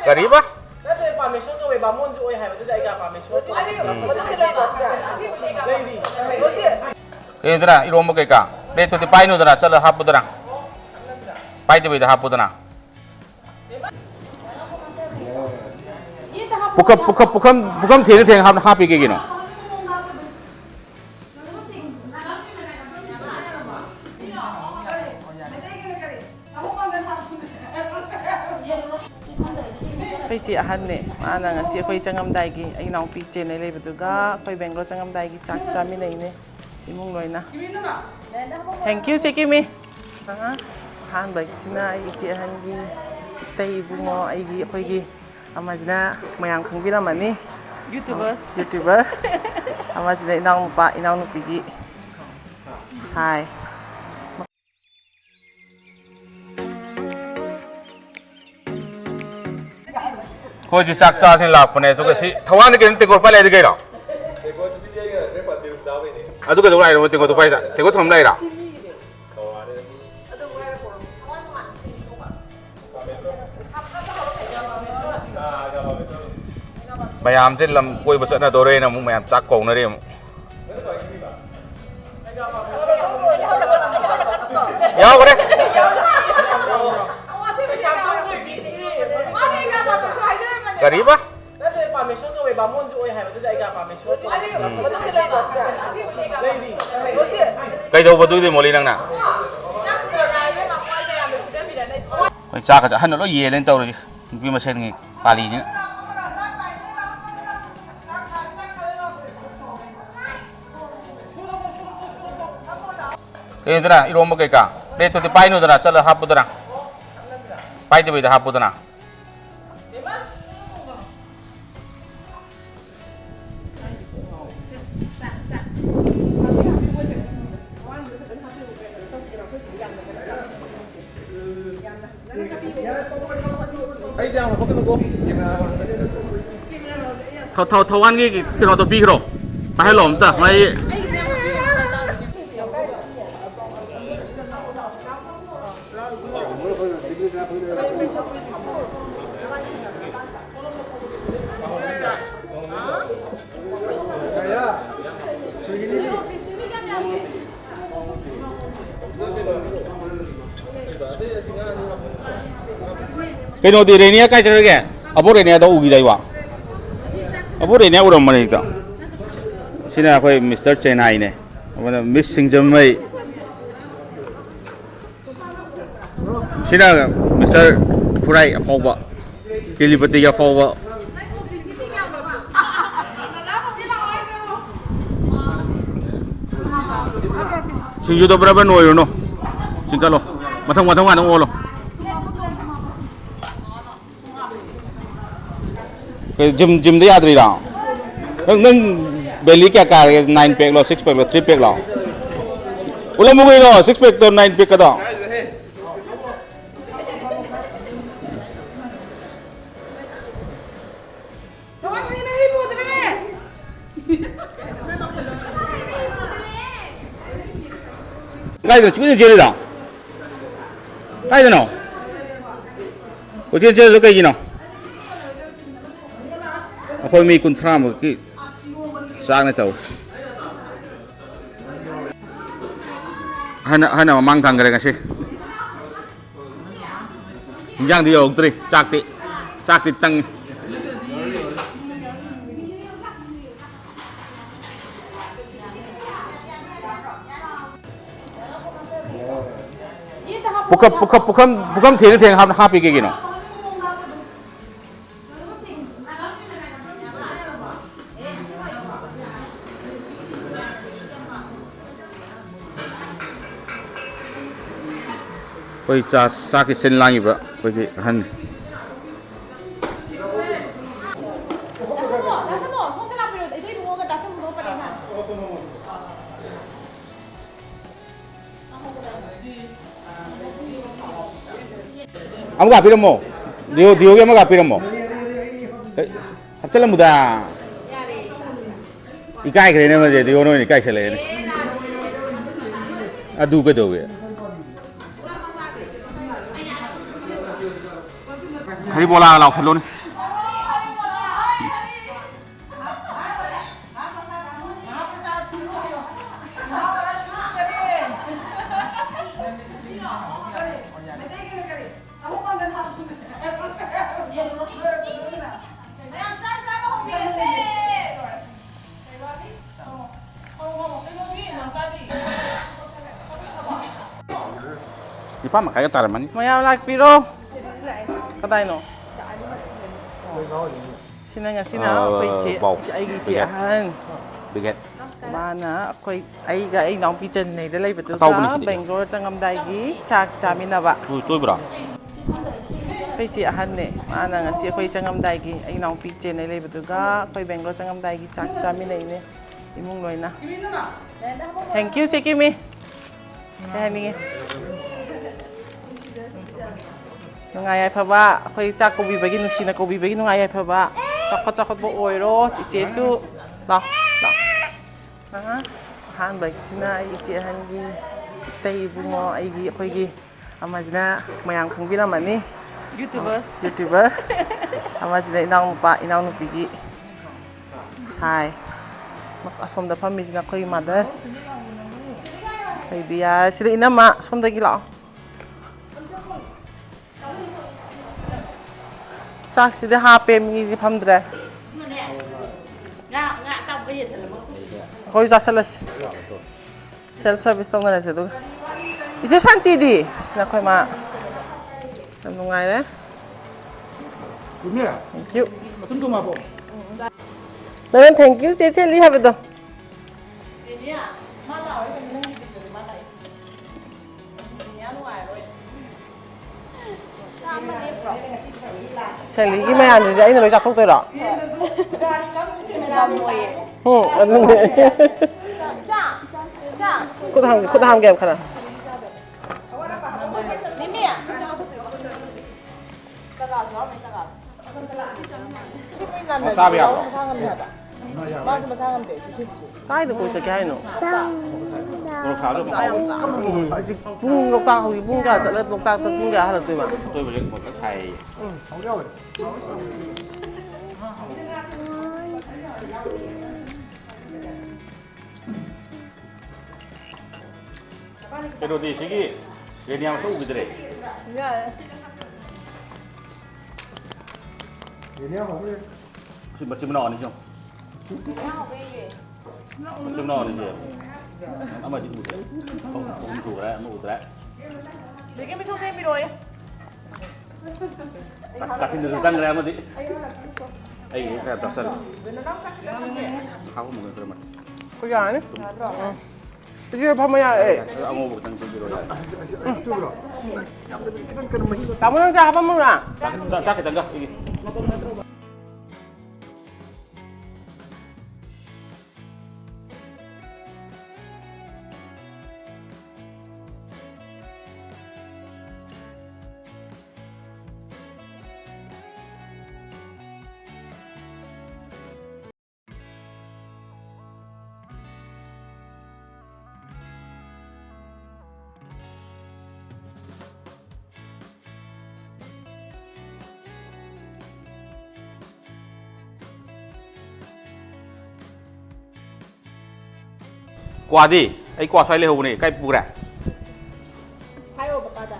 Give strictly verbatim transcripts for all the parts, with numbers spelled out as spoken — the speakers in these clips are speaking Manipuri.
ꯀꯔꯤꯕ? ꯅꯠꯇꯦ, ꯄꯥꯃꯦꯁꯣꯔ ꯀꯧꯋꯦ, ꯕꯥꯃꯣꯟꯁꯨ ꯑꯣꯏ ꯍꯥꯏꯕꯗꯨꯗ ꯑꯩꯒ ꯄꯥꯃꯦꯁꯣꯔ ꯀꯧꯋꯦ꯫ ꯃꯗꯨꯗꯤ ꯂꯩꯕ, ꯑꯁꯦꯡꯕꯒꯤ ꯑꯩꯒ ꯂꯩꯔꯤ꯫ ꯍꯧꯖꯤꯛ ꯀꯩꯅꯣꯗꯅ, ꯏꯔꯣꯝꯕ ꯀꯩꯀꯥ? ꯄ꯭ꯂꯦꯠꯇꯨꯗꯤ ꯄꯥꯏꯅꯨꯗꯅ, ꯆꯠꯂ ꯍꯥꯞꯄꯨꯗꯅ꯫ ꯄꯥꯏꯗꯕꯤꯗ ꯍꯥꯞꯄꯨꯗꯅ꯫ ꯄꯨꯈꯝ, ꯄꯨꯈꯝ, ꯄꯨꯈꯝ, ꯄꯨꯈꯝ ꯊꯦꯡꯅ ꯊꯦꯡꯅ ꯍꯥꯞ-, ꯍꯥꯞꯄꯤ ꯀꯩꯒꯤꯅꯣ? ꯑꯩꯈꯣꯏ ꯏꯆꯦ ꯑꯍꯟꯅꯦ꯫ ꯃꯥꯅ ꯉꯁꯤ ꯑꯩꯈꯣꯏ ꯆꯪꯉꯝꯗꯥꯏꯒꯤ, ꯑꯩ ꯏꯅꯥꯎꯄꯤ ꯆꯦꯟꯅꯩ ꯂꯩꯕꯗꯨꯒ ꯑꯩꯈꯣꯏ ꯕꯦꯡꯒ꯭ꯂꯣꯔ ꯆꯪꯉꯝꯗꯥꯏꯒꯤ ꯆꯥꯛ ꯆꯥꯃꯤꯟꯅꯩꯅꯦ, ꯏꯃꯨꯡ ꯂꯣꯏꯅ꯫ Thank you, ꯆꯦ ꯀꯤꯃꯤ꯫ ꯑꯍꯥꯟꯕꯒꯤꯁꯤꯅ ꯑꯩ ꯏꯆꯦ ꯑꯍꯟꯒꯤ, ꯏꯇꯩ ꯏꯕꯨꯡꯉꯣ, ꯑꯩꯒꯤ, ꯑꯩꯈꯣꯏꯒꯤ ꯑꯃꯁꯤꯅ ꯃꯌꯥꯝ ꯈꯪꯕꯤꯔꯝꯃꯅꯤ, YouTuber꯫ YouTuber꯫ ꯑꯃꯁꯤꯅ ꯏꯅꯥꯎꯅꯨꯄꯥ, ꯏꯅꯥꯎꯅꯨꯄꯤꯒꯤ ꯁꯥꯏ꯫ ꯑꯩꯈꯣꯏꯁꯨ ꯆꯥꯛ ꯆꯥꯁꯤꯅ ꯂꯥꯛꯄꯅꯦ, ꯑꯗꯨꯒ ꯁꯤ ꯊꯋꯥꯟꯗ ꯀꯩꯅꯣ ꯇꯦꯡꯀꯣꯠ ꯄꯥꯏ ꯂꯩꯗꯤ ꯀꯩꯅꯣ? ꯑꯗꯨ ꯀꯩꯗꯧ ꯂꯥꯛꯏꯅꯣ? ꯇꯦꯡꯀꯣꯠꯇꯣ ꯄꯥꯏꯗ ꯇꯦꯡꯀꯣꯠ ꯊꯝ ꯂꯩꯔꯥ? ꯃꯌꯥꯝꯁꯦ ꯂꯝ ꯀꯣꯏꯕ ꯆꯠꯅꯗꯣꯔꯦꯅ ꯑꯃꯨꯛ ꯃꯌꯥꯝ ꯆꯥꯛ ꯀꯧꯅꯔꯦ ꯑꯃꯨꯛ꯫ ꯌꯥꯎꯈ꯭ꯔꯦ꯫ ꯀꯔꯤꯕ? ꯅꯠꯇꯦ, ꯄꯥꯃꯦꯁꯣꯔ ꯀꯧꯋꯦ, ꯕꯥꯃꯣꯟꯁꯨ ꯑꯣꯏ ꯍꯥꯏꯕꯗꯨꯗ ꯑꯩꯒ ꯄꯥꯃꯦꯁꯣꯔ ꯀꯧꯋꯦ꯫ ꯃꯗꯨꯗꯤ ꯂꯩꯕ, ꯑꯁꯦꯡꯕꯒꯤ ꯑꯩꯒ ꯂꯩꯔꯤ꯫ ꯍꯧꯖꯤꯛ ꯀꯩꯗꯧꯕꯗꯨꯗꯤ ꯃꯣꯂꯤ ꯅꯪꯅ? ꯆꯥꯛ ꯉꯥꯏꯕ ꯃꯃꯣꯏ ꯃꯌꯥꯝꯗꯣ ꯁꯤꯗꯕꯤꯔ ꯂꯩꯁꯨ꯫ ꯑꯩꯈꯣꯏ ꯆꯥꯛꯀꯁꯦ ꯑꯍꯟꯅ ꯂꯣꯏ ꯌꯦꯜꯂꯦꯅ ꯇꯧꯔꯤꯁꯦ, ꯅꯨꯄꯤ ꯃꯁꯦꯟꯒꯤ ꯄꯥꯂꯤꯅꯤꯅ꯫ ꯀꯩꯅꯣꯗꯅ, ꯏꯔꯣꯝꯕ ꯀꯩꯀꯥ? ꯄ꯭ꯂꯦꯠꯇꯨꯗꯤ ꯄꯥꯏꯅꯨꯗꯅ, ꯆꯠꯂ ꯍꯥꯞꯄꯨꯗꯅ꯫ ꯄꯥꯏꯗꯕꯤꯗ ꯍꯥꯞꯄꯨꯗꯅ꯫ ꯊꯧ-, ꯊꯧ-, ꯊꯧꯕꯥꯜꯒꯤ ꯀꯩꯅꯣꯗꯣ ꯄꯤꯈ꯭ꯔꯣ, ꯄꯥꯏꯍꯜꯂꯣ ꯑꯝꯇ꯫ ꯃꯥꯏ ꯀꯩꯅꯣꯗꯤ ꯔꯦꯅꯤꯌꯥ ꯀꯥꯏ ꯆꯠꯈ꯭ꯔꯒꯦ? ꯑꯕꯣꯛ ꯔꯦꯅꯤꯌꯥꯗ ꯎꯈꯤꯗꯥꯏ ꯋꯥ? ꯑꯕꯣꯛ ꯔꯦꯅꯤꯌꯥ ꯎꯔꯝꯕꯅꯤ ꯍꯦꯛꯇ꯫ ꯁꯤꯅ ꯑꯩꯈꯣꯏ ꯃꯤꯁꯇꯔ ꯆꯦꯟꯅꯥꯏꯅꯦ꯫ ꯑꯃꯅ ꯃꯤꯁ ꯁꯤꯡꯖꯃꯩ꯫ ꯁꯤꯅ ꯃꯤꯁꯇꯔ ꯈꯨꯔꯥꯏ ꯑꯐꯥꯎꯕ, ꯇꯦꯂꯤꯄꯇꯤꯒꯤ ꯑꯐꯥꯎꯕ꯫ ꯁꯤꯡꯖꯨꯗꯣ ꯕꯔꯥꯕꯔ ꯅꯣꯏꯔꯨꯅꯨ꯫ ꯆꯤꯡꯈꯠꯂꯣ꯫ ꯃꯊꯪ ꯃꯊꯪ ꯉꯥꯛꯇꯪ ꯑꯣꯜꯂꯣ꯫ ꯀꯩ ꯖꯤꯝ, ꯖꯤꯝꯗ ꯌꯥꯗ꯭ꯔꯤꯔꯥ? ꯅꯪ, ꯅꯪ ꯕꯦꯂꯤ ꯀꯌꯥ ꯀꯥꯔꯒꯦ? ꯅꯥꯏꯟ ꯄꯦꯛꯂꯣ, ꯁꯤꯛꯁ ꯄꯦꯛꯂꯣ, ꯊ꯭ꯔꯤ ꯄꯦꯛꯂꯣ? ꯎꯠꯂꯝꯃꯨ ꯀꯩꯅꯣ, ꯁꯤꯛꯁ ꯄꯦꯛꯇꯣ, ꯅꯥꯏꯟ ꯄꯦꯛꯀꯗꯣ꯫ ꯊꯋꯥꯟ ꯍꯩ ꯃꯍꯤ ꯄꯨꯗ꯭ꯔꯦ꯫ ꯀꯥꯏꯗꯅꯣ ꯆꯦꯜꯂꯤꯗꯣ? ꯀꯥꯏꯗꯅꯣ? ꯀꯣꯏꯆꯦꯜ ꯆꯦꯜꯂꯤꯗꯣ ꯀꯩꯒꯤꯅꯣ? ꯑꯩꯈꯣꯏ ꯃꯤ ꯀꯨꯟꯊ꯭ꯔꯥꯃꯨꯛꯀꯤ ꯆꯥꯛꯅꯦ ꯇꯧꯔꯤ꯫ ꯑꯍꯟ, ꯑꯍꯟꯅ ꯃꯃꯥꯡ ꯊꯪꯈ꯭ꯔꯦ ꯉꯁꯤ꯫ ꯏꯟꯖꯥꯡꯗꯤ ꯌꯧꯔꯛꯇ꯭ꯔꯤ, ꯆꯥꯛꯇꯤ, ꯆꯥꯛꯇꯤ ꯇꯪꯉꯤ꯫ ꯄꯨꯈꯝ, ꯄꯨꯈꯝ, ꯄꯨꯈꯝ, ꯄꯨꯈꯝ ꯊꯦꯡꯅ ꯊꯦꯡꯅ ꯍꯥꯞ-, ꯍꯥꯞꯄꯤ ꯀꯩꯒꯤꯅꯣ? ꯑꯩꯈꯣꯏ ꯆꯥ-, ꯆꯥꯛꯀꯤ ꯁꯤꯟ ꯂꯥꯡꯉꯤꯕ ꯑꯩꯈꯣꯏꯒꯤ ꯑꯍꯟ꯫ ꯑꯃꯒ ꯍꯥꯞꯄꯤꯔꯝꯃꯣ꯫ ꯗꯤꯑꯣ, ꯗꯤꯑꯣꯒꯤ ꯑꯃꯒ ꯍꯥꯞꯄꯤꯔꯝꯃꯣ꯫ ꯑꯦ, ꯍꯥꯞꯆꯤꯜꯂꯝꯃꯨꯗ꯫ ꯏꯀꯥꯏꯈ꯭ꯔꯦꯅꯦ ꯃꯥꯁꯦ, ꯗꯤꯑꯣꯅ ꯑꯣꯏꯅ ꯏꯀꯥꯏꯁꯜꯂꯛꯑꯦꯅꯦ꯫ ꯑꯗꯨ ꯀꯩꯗꯧꯋꯦ? ꯍꯔꯤꯕꯣꯂꯥ ꯂꯥꯎꯁꯜꯂꯨꯅꯦ꯫ ꯅꯤꯄꯥꯟ ꯃꯈꯥꯏꯒ ꯇꯥꯔꯝꯃꯅꯤ꯫ ꯃꯌꯥꯝ ꯂꯥꯛꯄꯤꯔꯣ꯫ ꯀꯗꯥꯏꯅꯣ? ꯁꯤꯅ ꯉꯁꯤꯅ ꯑ, ꯑꯩꯈꯣꯏ ꯏꯆꯦ, ꯕꯥꯎ꯫ ꯑꯩꯒꯤ ꯏꯆꯦ ꯕꯤꯒꯦꯠ꯫ ꯑꯍꯟ꯫ ꯕꯤꯒꯦꯠ꯫ ꯃꯥꯅ ꯑꯩꯈꯣꯏ, ꯑꯩꯒ ꯑꯩ ꯏꯅꯥꯎꯄꯤ ꯆꯟꯅꯩꯗ ꯂꯩꯕꯗꯨꯒ ꯑꯆꯧꯕꯅꯤ ꯁꯤꯗꯤ꯫ ꯕꯦꯡꯒ꯭ꯂꯣꯔ ꯆꯪꯉꯝꯗꯥꯏꯒꯤ ꯆꯥꯛ ꯆꯥꯃꯤꯟꯅꯕ꯫ ꯇꯣꯏ-, ꯇꯣꯏꯕ꯭ꯔꯣ? ꯑꯩꯈꯣꯏ ꯏꯆꯦ ꯑꯍꯟꯅꯦ꯫ ꯃꯥꯅ ꯉꯁꯤ ꯑꯩꯈꯣꯏ ꯆꯪꯉꯝꯗꯥꯏꯒꯤ, ꯑꯩ ꯏꯅꯥꯎꯄꯤ ꯆꯦꯟꯅꯩ ꯂꯩꯕꯗꯨꯒ ꯑꯩꯈꯣꯏ ꯕꯦꯡꯒ꯭ꯂꯣꯔ ꯆꯪꯉꯝꯗꯥꯏꯒꯤ ꯆꯥꯛ ꯆꯥꯃꯤꯟꯅꯩꯅꯦ꯫ ꯏꯃꯨꯡ ꯂꯣꯏꯅ꯫ Thank you, ꯆꯦ ꯀꯤꯃꯤ꯫ ꯀꯩ ꯍꯥꯏꯅꯤꯡꯉꯤ? ꯅꯨꯡꯉꯥꯏ ꯌꯥꯏꯐꯕ, ꯑꯩꯈꯣꯏ ꯆꯥꯛ ꯀꯧꯕꯤꯕꯒꯤ, ꯅꯨꯡꯁꯤꯅ ꯀꯧꯕꯤꯕꯒꯤ ꯅꯨꯡꯉꯥꯏ ꯌꯥꯏꯐꯕ꯫ ꯆꯥꯎꯈꯠ ꯆꯥꯎꯈꯠꯄ ꯑꯣꯏꯔꯣ, ꯏꯆꯦꯁꯨ꯫ ꯂꯥꯎ, ꯂꯥꯎ꯫ ꯑꯍꯥ, ꯑꯍꯥꯟꯕꯒꯤꯁꯤꯅ ꯑꯩ ꯏꯆꯦ ꯑꯍꯟꯒꯤ, ꯏꯇꯩ ꯏꯕꯨꯡꯉꯣ, ꯑꯩꯒꯤ, ꯑꯩꯈꯣꯏꯒꯤ ꯑꯃꯁꯤꯅ ꯃꯌꯥꯝ ꯈꯪꯕꯤꯔꯝꯃꯅꯤ꯫ YouTuber꯫ YouTuber꯫ ꯑꯃꯁꯤꯅ ꯏꯅꯥꯎꯅꯨꯄꯥ, ꯏꯅꯥꯎꯅꯨꯄꯤꯒꯤ ꯁꯥꯏ꯫ ꯑꯁꯣꯝꯗ ꯐꯝꯃꯤꯁꯤꯅ ꯑꯩꯈꯣꯏꯒꯤ mother꯫ ꯑꯩꯗꯤ ꯌꯥꯔꯦ꯫ ꯁꯤꯗ ꯏꯅꯝꯃ, ꯁꯣꯝꯗꯒꯤ ꯂꯥꯛꯑꯣ꯫ ꯆꯥꯛꯁꯤꯗꯤ ꯍꯥꯞꯄꯦ, ꯃꯤꯗꯤ ꯐꯝꯗ꯭ꯔꯦ꯫ ꯑꯩꯈꯣꯏ ꯆꯥꯁꯜꯂꯁꯤ꯫ Self service ꯇꯧꯅꯔꯁꯦ ꯑꯗꯨꯒ꯫ ꯏꯆꯦ ꯁꯥꯟꯇꯤꯗꯤ? ꯁꯤꯅ ꯑꯩꯈꯣꯏ ꯃꯥ꯫ ꯌꯥꯝ ꯅꯨꯡꯉꯥꯏꯔꯦ꯫ ꯀꯨꯝꯃꯦ꯫ Thank you꯫ ꯃꯇꯨꯝ ꯇꯨꯝꯃꯕꯣ? ꯅꯪ thank you ꯆꯦ ꯆꯦꯜꯂꯤ ꯍꯥꯏꯕꯗꯣ꯫ ꯁꯦꯂꯤꯒꯤ ꯃꯌꯥꯝꯁꯤꯗꯤ ꯑꯩꯅ ꯂꯣꯏ ꯆꯥꯊꯣꯛꯇꯣꯏꯔꯣ? ꯎꯝ, ꯑꯗꯨꯅꯦ꯫ ꯈꯨꯠ ꯍꯥꯝꯒꯦ, ꯈꯨꯠ ꯍꯥꯝꯒꯦ ꯌꯥꯝ ꯈꯔ꯫ ꯆꯥꯕ ꯌꯥꯕ꯭ꯔꯣ? ꯀꯥꯏꯗ ꯀꯣꯏ ꯆꯠꯀꯦ ꯍꯥꯏꯅꯣ? ꯃꯣꯔꯣꯛ ꯁꯥꯕꯁꯨ ꯇꯟꯖꯥ ꯌꯥꯝ ꯍꯥꯎꯕꯅꯦ꯫ ꯆꯥ-, ꯎꯝ, ꯍꯧꯖꯤꯛ ꯄꯨꯡ ꯂꯣꯛꯇꯥꯛ, ꯍꯧꯖꯤꯛ ꯄꯨꯡ ꯀꯌꯥ ꯆꯠꯂ, ꯂꯣꯛꯇꯥꯛꯇ ꯄꯨꯡ ꯀꯌꯥ ꯍꯜꯂꯛꯇꯣꯏꯕ? ꯑꯇꯣꯏꯕꯁꯦ ꯃꯣꯔꯣꯛ ꯈꯔ ꯁꯥꯏꯌꯦ꯫ ꯎꯝ꯫ ꯀꯩꯅꯣꯗꯤ ꯁꯤꯒꯤ ꯔꯦꯅꯤꯌꯥ ꯃꯁꯛ ꯎꯈꯤꯗ꯭ꯔꯦ꯫ ꯌꯥꯔꯦ꯫ ꯁꯤ ꯃꯆꯤꯟ ꯃꯅꯥꯎ ꯑꯅꯤꯁꯤ ꯌꯦꯡꯉꯨ꯫ ꯃꯆꯤꯟ ꯃꯅꯥꯎ ꯑꯅꯤꯁꯦ꯫ ꯑꯃꯗꯤ ꯎꯗ꯭ꯔꯦ꯫ ꯑꯍꯨꯝ, ꯑꯍꯨꯝ ꯁꯨꯈ꯭ꯔꯦ, ꯑꯃ ꯎꯗ꯭ꯔꯦ꯫ ꯑꯗꯒꯤ ꯃꯤꯊꯨꯞ ꯊꯦꯡꯕꯤꯔꯣꯏ꯫ ꯀꯥ-, ꯀꯥꯆꯤꯟꯗꯁꯨ ꯆꯪꯈ꯭ꯔꯦ ꯑꯃꯗꯤ꯫ ꯑꯩ ꯈꯔ ꯆꯥꯁꯜꯂꯦ꯫ ꯍꯥꯞꯄꯝꯃꯒ ꯈꯔ ꯃꯅꯦ꯫ ꯌꯥꯔꯅꯤ꯫ ꯎꯝ꯫ ꯏꯆꯦ ꯐꯝꯕ ꯌꯥꯔꯦ꯫ ꯑꯉꯧꯕ ꯈꯤꯇꯪ ꯇꯧꯕꯤꯔꯣ ꯌꯥꯔꯦ꯫ ꯇꯥꯃꯣ ꯅꯪ ꯆꯥ ꯍꯥꯞꯄꯝꯃꯨꯔꯥ? ꯆꯥꯛ, ꯆꯥꯛ, ꯆꯥꯛ ꯈꯤꯇꯪꯒ꯫ ꯀ꯭ꯋꯥꯗꯤ? ꯑꯩ ꯀ꯭ꯋꯥ ꯁ꯭ꯋꯥꯏ ꯂꯩꯍꯧꯕꯅꯦ꯫ ꯀꯥꯏ ꯄꯨꯈ꯭ꯔꯦ? ꯍꯥꯏꯌꯣ ꯄꯄꯥꯗ꯫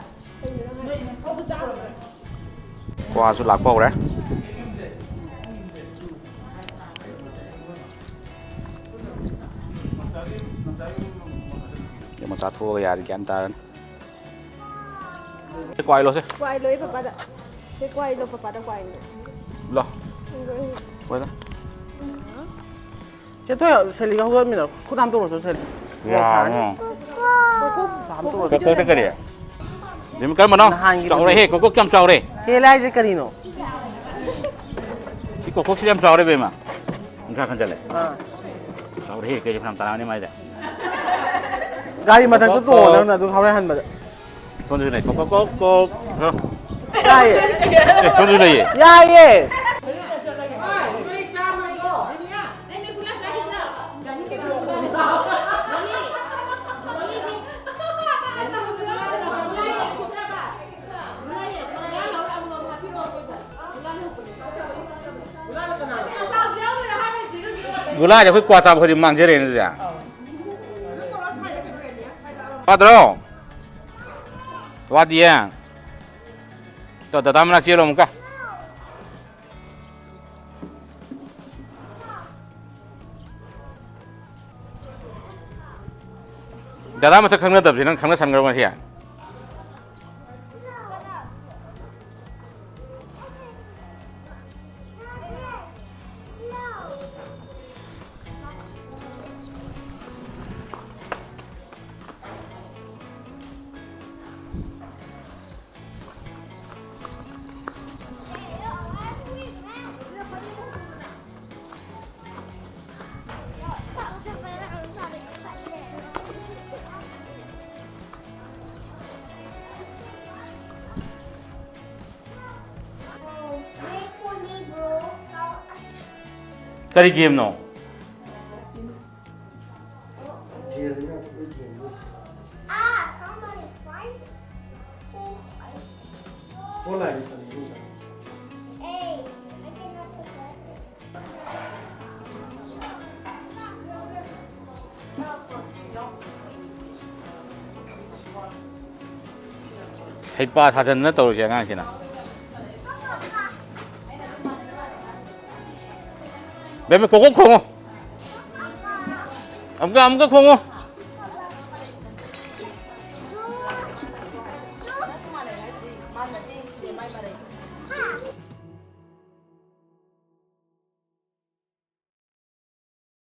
ꯀ꯭ꯋꯥꯁꯨ ꯂꯥꯛꯄ ꯍꯧꯔꯦ꯫ ꯃꯆꯥ ꯊꯣꯛꯑꯒ ꯌꯥꯔꯦ, ꯒ꯭ꯌꯥꯟ ꯇꯥꯔꯅꯤ꯫ ꯁꯦ, ꯀ꯭ꯋꯥ ꯏꯜꯂꯣꯁꯦ꯫ ꯀ꯭ꯋꯥ ꯏꯜꯂꯣ, ꯑꯩ ꯄꯄꯥꯗ꯫ ꯁꯦ, ꯀ꯭ꯋꯥ ꯏꯜꯂꯣ, ꯄꯄꯥꯗ ꯀ꯭ꯋꯥ ꯏꯜꯂꯣ꯫ ꯂꯣ꯫ ꯏꯜꯂꯣ, ꯏꯜꯂꯣ꯫ ꯀ꯭ꯋꯥꯗ꯫ ꯆꯦ ꯊꯣꯏ, ꯁꯦꯂꯤꯒ ꯍꯧꯒꯠꯃꯤꯟꯅꯧ꯫ ꯈꯨꯠ ꯍꯥꯝꯗꯣꯛꯎꯔꯣ, ꯆꯣ, ꯁꯦꯂꯤ꯫ ꯃꯣꯔꯣꯛ ꯁꯥꯔꯅꯤ꯫ ꯌꯥꯔꯦ꯫ ꯀꯣꯀꯣ, ꯍꯥꯝꯗꯣꯛꯎꯔꯣ꯫ ꯀꯣꯀꯣ ꯀꯣꯀꯣꯗ ꯀꯔꯤ? ꯕꯦꯝꯃ, ꯀꯔꯝꯕꯅꯣ? ꯅꯍꯥꯟꯒꯤꯗꯣ꯫ ꯆꯥꯎꯔꯦꯍꯦ, ꯀꯣꯀꯣ ꯀꯌꯥꯝ ꯆꯥꯎꯔꯦ? ꯍꯦꯜꯂꯦ ꯍꯥꯏꯁꯦ ꯀꯔꯤꯅꯣ? ꯁꯤ ꯀꯣꯀꯣꯁꯤꯗꯤ ꯌꯥꯝ ꯆꯥꯎꯔꯦ, ꯕꯦꯝꯃ꯫ ꯅꯨꯡꯁꯥ ꯈꯟꯖꯜꯂꯦ꯫ ꯑꯥ꯫ ꯆꯥꯎꯔꯦꯍꯦ, ꯀꯦꯖꯤ ꯐꯅꯌꯥꯝ ꯇꯥꯔꯝꯒꯅꯤ ꯃꯥꯏꯗ꯫ ꯒꯥꯔꯤ ꯃꯊꯛꯇ ꯀꯣꯀꯣ, ꯇꯣꯡꯉꯣ ꯀꯣꯀꯣ꯫ ꯅꯪꯅ ꯑꯗꯨ ꯍꯣꯔꯦꯟ ꯍꯟꯕꯗ꯫ ꯁꯣꯝꯗꯁꯨ ꯂꯩ꯫ ꯀꯣꯛ, ꯀꯣꯛ, ꯀꯣꯛ, ꯀꯣꯛ꯫ ꯍꯣ꯫ ꯌꯥꯏꯌꯦ꯫ ꯑꯦ, ꯁꯣꯝꯗꯁꯨ ꯂꯩꯌꯦ꯫ ꯌꯥꯏꯌꯦ꯫ ꯒꯨꯂꯥꯁꯦ ꯑꯩꯈꯣꯏ ꯀ꯭ꯋꯥ ꯆꯥꯕ ꯈꯨꯗꯤꯡ ꯃꯥꯡꯖꯔꯦꯅꯦ ꯑꯗꯨꯗꯤ꯫ ꯐꯥꯗ꯭ꯔꯣ? ꯋꯥꯗꯤꯌꯦ꯫ ꯇꯣ, ꯗꯗꯥ ꯃꯅꯥꯛ ꯆꯦꯜꯂꯣ ꯑꯃꯨꯛꯀ꯫ ꯗꯗꯥ ꯃꯁꯛ ꯈꯪꯅꯗꯕꯁꯦ ꯅꯪ ꯈꯪꯅꯁꯟꯈ꯭ꯔꯕ ꯉꯁꯤ? Wait for me, bro. ꯀꯔꯤ ꯒꯦꯝꯅꯣ? Ah, somebody find. Oh, I. ꯑꯣꯟꯂꯥꯏꯟꯗ ꯁꯥꯟꯅꯩ꯫ Hey, I cannot put that. ꯍꯩꯄꯥ ꯁꯥꯖꯟꯗꯅ ꯇꯧꯔꯤꯁꯦ ꯑꯉꯥꯡꯁꯤꯅ꯫ ꯕꯦꯝꯃ, ꯀꯣꯀꯣ ꯈꯣꯡꯉꯣ꯫ ꯑꯃꯨꯛꯀ, ꯑꯃꯨꯛꯀ ꯈꯣꯡꯉꯣ꯫